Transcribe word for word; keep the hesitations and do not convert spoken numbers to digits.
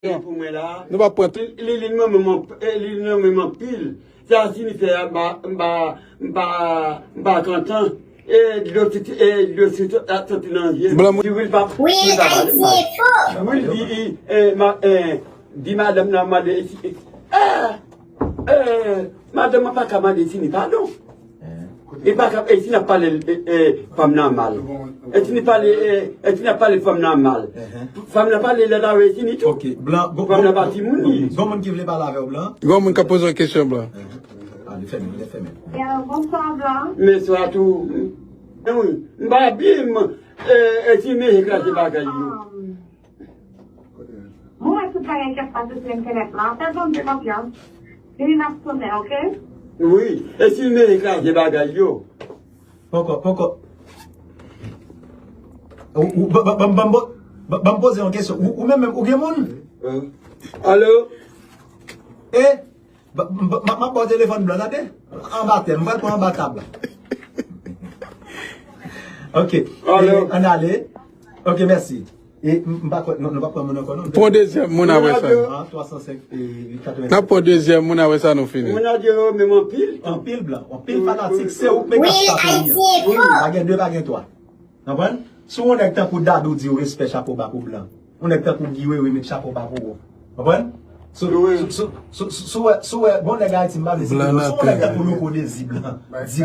Pou mwen la. Nou pa pran tout. Li, li, li, mwen, mwen, mwen, eh, li, li, mwen, mwen, anpil. Sa siyifi a, m pa, m pa, m pa, m pa kontan. E dlo titi, e dlo titi, a soti nan zye m. Blan mwen. Di Will pa, Will pa pale mal. Will di, eh, ma, eh, di madanm nan mande, eh, eh, madanm nan pa ka mande Tini padon. E pa ka, e si n ap pale, e, e, fanm nan mal. E si n pale, e, e si n ap pale fanm nan mal. Fanm nan pale lè la, e si ni tou. Ok, Blan, gon, fanm nan pa timoun li. Gon moun ki vle pale avè w, Blan? Gon moun ka poze yon kesyon, Blan. Ah, li fèmen, li fèmen. Bonswa, Blan. Bonswa tou. E wi, m pa byen, e, e si men eklate bagay yo. Mwen wè tout bagay k ap pase sou entènèt la. Fè Bondye konfyans. Vini n ap tounen, oke? Wi, e si men eklate bagay yo. Poko, poko. Ou, ou, ban, ban, ban, ban, ban, ban m poze yon kesyon. Ou, ou menm, menm, ou gen moun? Alo? E? M ap ba w telefòn Blan, tande? Anba tè, m pral pran anba tab la. Ok. Alo? E, ann ale. Ok, mèsi. E m, m pa kwè, nou, nou pa pran moun ankò, non? Pran dezyèm moun apre sa. Ah, twa san senk, e, katreven. N ap pran dezyèm moun apre sa, nou fini. Moun nan di yo menm anpil. Anpil Blan, anpil fanatik, se ou k mega star peyi an. Pa gen de, pa gen twa. Konprann? Si yon nèg tankou Dadou di w respè, chapo ba pou Blan. Yon nèg tankou Guy Wewe met chapo ba pou ou. Konprann? Si w wè, si w wè, bon nèg Ayiti, m pa vle site non. Si yon nèg tankou Louko Dezi Blan di